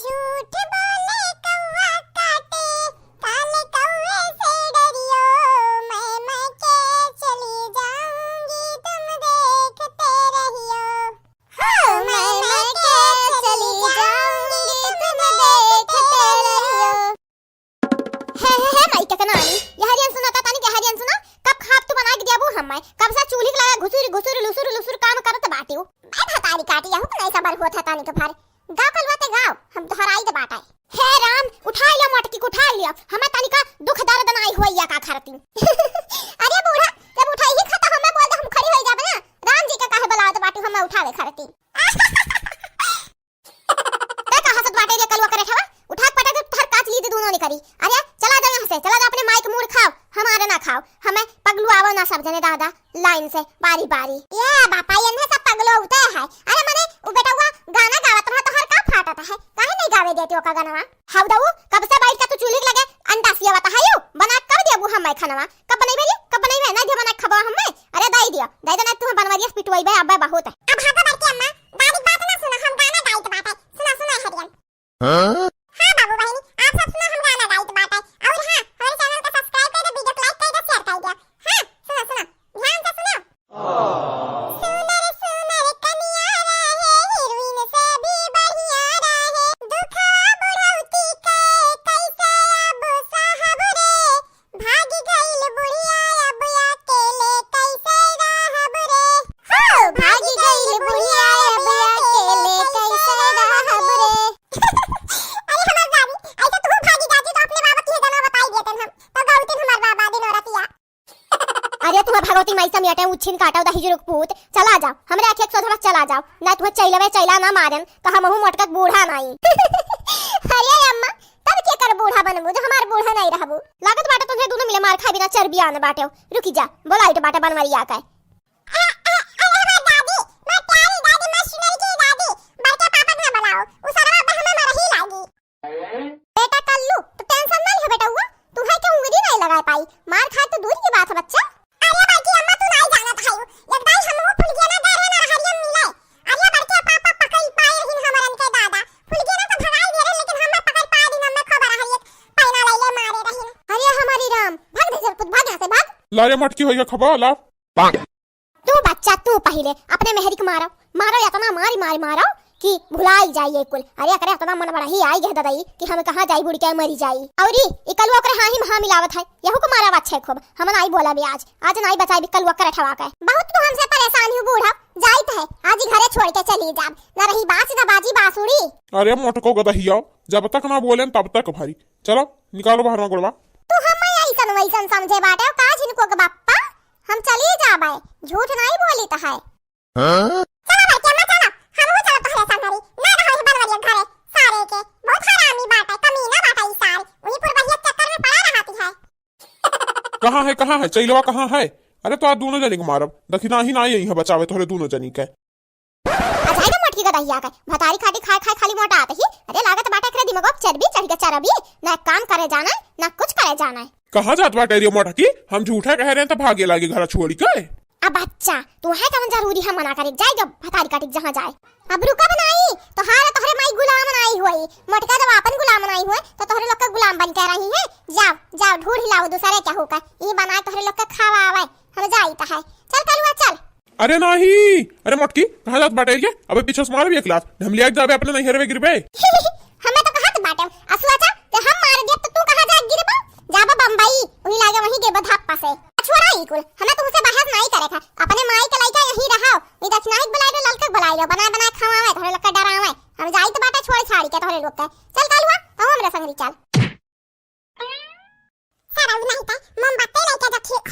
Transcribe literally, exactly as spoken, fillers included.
झूठ बोले कौवा काटे, काले कौवे से डरियो, मैं, मैं के चली जाऊंगी तुम देखते रहियो। हाँ, मैं, मैं के चली जाऊंगी तुम देखते रहियो। हे, हे, हे, माई के कनानी, ये हरियन सुना ता, तानी के हरियन सुना, कब खाब तू बनाइ के दियाबू हम्मे? कब से चूल्ही के लगे घुसुर, घुसुर, लुसुर, लुसुर काम करत बाटिउ। ए भतारी काटी, यहू के नहीं सबर होत है तानी के भार। गाव कलुआ ते गाव, हम तोहर आई दे बाटे। हे राम, उठाइ लिया मोटकी के, उठाइ लिया। हमें तानी का दुख दर्द नाई होइया का खरती। अरे बूढ़ा, जब उठाई ही खाता हमें बोल दे, हम खड़ी होई जाबे ना। राम जी के काहे बुलावत बाटू हमें उठावे खरती। तै का हंसत बाटे रे कलुआ करे ठवा? उठा के पटक दे, तोहर काच ली दे दूनो निकरी। अरे, चला जाओ यहाँ से, चला जाओ अपने माई के मूड़ खाओ, हमारे ना खाओ। हमें पगलू आवो ना सब जने दादा, लाइन से, बारी बारी। ये बापा, ये सब पगलो होते हैं। अरे मने, वो बेटवा गाना गावत रहा, तोहर का फाटत है? काहे नहीं गावे देती ओका गानवा? हाउ दऊ, कब से बैठ के तू चूल्ही के लगे अंडा सियावत है यू? बना के कब देबू हमें खानवा? कब बनइबे रे? कब बनइबे? नहीं दे बना के खबा हमें। अरे दई दिया, दई दे, नहीं तू बनवरिया से पिटवाइबे, अब्बे बहुत है। अब भागो बड़की अम्मा, दादी बात ना सुनो, हम गाना गाइत बाटे। सुना, सुना हरियन। हाँ? हाँ बाबू बहिनी, आप सब सुना, हम गाना गाइत बाटे। और हाँ, हमारे चैनल का सब्सक्राइब कर दे, वीडियो को लाइक कर दे, शेयर कर दे। हाँ, सुना, सुना, ध्यान से सुना। सुनर सुनर कनिया रहे, हीरोइन से भी बढ़िया रहे। दुखवा बुढ़ौती के कैसे अब सहब रे, भागी गइल बुढ़िया अब अकेले कैसे रहब रे। हो, भागी गइल बुढ़िया अब अकेले कैसे रहब रे। अरे हमार दादी, ऐसे तू भागी जाती तो अपने बाबा की गाना बताई देते हम, तो गौती हमार बाबा दिन रतिया। अरे तुम्हें भगवती माई समियाटे उछिन काटा उदा हिजुरुक पूत, चला जाओ, हमरे आँखी एक सोझा चला जाओ, ना तुम्हें चैलवे चैला ना मारन, तो हमहू मोटकक बूढ़ा नाई। अरे अम्मा, तब के कर बूढ़ा बनबू, जो हमार बूढ़ा नहीं रहबू। लागत बाटे तुम्हें दोनों मिले मार खाए बिना चर्बी आन बाटे। रुकी जा, बोलाइत बाटे बनवरिया के। अ, अ, अरे हमार दादी, हमार प्यारी दादी, हमार सुनर की दादी, बड़के पापा ना बुलाओ, उ सरवा पे हमें मरही लागी। बेटा कल्लू, तू टेंशन नहीं हो बेटा, हुआ तू है के उंगली नहीं लगा पाई, मार खाए तो दूर की बात है बच्चा। अरे बड़की अम्मा, तू नहीं जानत है, एक बार हम वो फुलगेना गए रहे ना हरियम मिले, अरे बड़के पापा पकड़ पाए रहिन हमरन के दादा, फुलगेना तो भगाई दे रहे, लेकिन हमें पकड़ पाए दिन हमें खबर है एक पैना ले ले मारे रहिन। अरे हमारी राम, भाग दे जरपुत, भाग यहाँ से, भाग। ला रे मटकी होइगा खबा, ला। तू बच्चा, तू पहिले अपने मेहरी के मारो, मारो, इतना मारी, मारी मारो कि भुलाई जाई ये कुल। अरे एकरे इतना मन बड़ा ही आई गए ददाई कि हम कहाँ जाई, बुड़ के मरी जाई। और ई, ई कलुआ ओकरे हाँ ही महा मिलावत है, यहू को मारा अच्छे खूब। हम नाई बोला भी आज, आज नाई बचाई भी कलुआ करे ठवा के। बहुत तू हमसे परेशान हो बूढ़ा, जाइत है, आज ही घरे छोड़ के चली जाब, ना रही बास ना बाजी बांसुरी। अरे मोटको गदहिया, जब तक ना बोलेन तब तक भारी। चलो निकालो बाहर ना गोड़वा। तू हमें ऐसन वैसन समझे बाटे का झिनको के बाप्पा? हम चली जाबे, झूठ नाई बोलित है। हाँ? चलो बड़के अम्मा चलो, हमहू चलो तोहरे संगरी, ना रहो ही बनवरिया घरे, सारे के, बहुत हरामी बाटे, कमीना बाटे ई सार, उही पुरबहिया चक्कर में पड़ा रहती है। कहाँ है, कहाँ है, चैलवा कहाँ है? अरे तो आज दोनों जनी के मारब, दखिना ही ना आई है बचावे तोहरे दोनों जनी के। आ जाए ना मोटकी गदहिया के, भतारी खाटी खाए खाए खाली मोटा आते ही। अरे लागत बाटे एकरे दिमागो पे चर्बी चढ़ के चरबी, ना काम करे जाना है, ना कुछ करे जाना है। कहाँ जात बाटे रे मोटकी? हम झूठा कह रहे हैं तो भागे लागे घर छोड़ के। अब बच्चा, तू है कौन जरूरी है मना करे, जाए जब भतारी काटी जहाँ जाए। अब रुका बनाई, तोहार तोहरे माई गुलाम नाई हुई, मोटका जब आपन गुलाम नाई हुए तो तोहरे लोग का गुलाम बन के रही है। जाओ, जाओ ढूंढ लाओ दूसरे केहू का, ई बनाए तोहरे लोग का खावा आवे, हम जाइत है। चल कलुआ चल। अरे नाही, अरे मोटकी, कहाँ जात बाटे रे? अबे पीछे से मारब एक लात, ढमलिया के जाबे अपने नैहरवे गिरबे। हमें तो कहत बाटे, असुआ चा, ते हम मार दिया तो तू कहाँ जात गिरबा? जाबा बम्बई, वही लागे वही गिरबा धाप्पा से। छोड़ा ई कुल, हमें तुमसे बहस नहीं करे था। अपने माई के लइका यहीं रहो, ई दक्षिणाही के बुलाए लो, ललका के बुलाए लो, बनाए बनाए खवावे, तोहरे लोग के डरावे। हम जाइत बाटे छोड़ छाड़ी के तोहरे लोग के। चल कलुआ, तू हमरे संगरी चल। सारा उ नहीं था, मोमबत्ती लेके जो खी-,